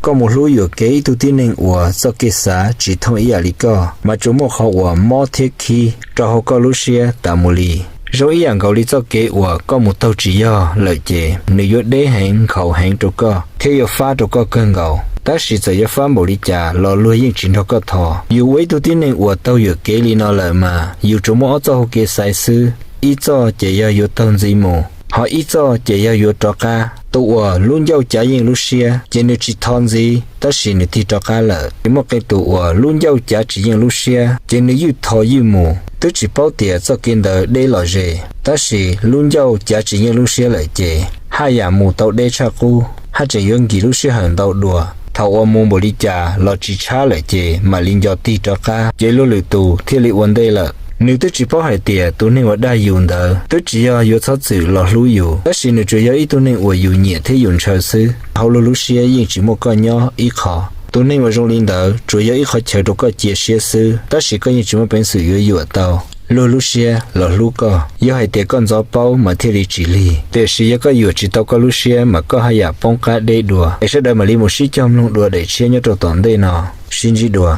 Koj mus hlub yuam kev ib tug tib neeg uas txoj kev xav tsis thooj ib yam li koj, mas tsuas muaj qhov uas mob thiab khib rau hauv koj lub siab tas mus li. Zoo ib yam nkaus li txoj kev uas koj mus taug tsis yog lawm ces nws yuav deb heev nkhaus heev rau koj thiab yuav fab rau koj kawg nkaus. Tab sis txawm yuav fab npaum li cas los luag yeej tsis nrog koj thov. Yus ua ib tug tib neeg uas taug yuam kev li no lawm mas yus tsuas muaj ob txoj hau kev xaiv xwb, ib txoj ces yog yuav taug ntxiv mus, ho ib txoj ces yog yuav rov qab. Tus uas lub ncauj cav yeej lub siab ces nws tsis thov ntxiv tab sis nws tig rov qab lawm. Ces muaj qee tus uas lub ncauj cav tsis yeej lub siab ces nws ywj thov ywj mus, twb tsis paub tias txoj kev ntawd deb los ze, tab sis lub ncauj cav tsis yeej lub siab lawm ces haj yam mus tau deb tshaj qub, haj tseem yuav nkis lub sij hawm ntau dua. Thaum uas mus npaum li cas los tsis tshab lawm ces mam li nco tig rov qab, ces luag lwm tus thiaj li ua ntej lawm. Nws twb tsis paub hais tias tus neeg uas dag yus ntawd twb tsis yog yuav txhob txwm los hlub yus, tab sis nws tsuas yog ib tug neeg uas yus nyiam thiab yus ntshaw xwb. Hauv luag lub siab yeej tsis muaj koj nyob ib qho. Tus neeg uas zoo li ntawd tsuas yog ib qhov chaw rau koj cia siab xwb, tab sis koj yeej tsis muaj peev xwm yuav yuam tau luag lub siab los hlub koj. Yog hais tias koj ntxov paub mas thiaj li tsis lig, tiam sis yog koj yuam tsis tau koj lub siab mas koj haj yam poob qab deb dua. Es sawv daws mam li mus sib cog mloog dua daim tshiab nyob rau tom ntej no. Sib ntsib dua.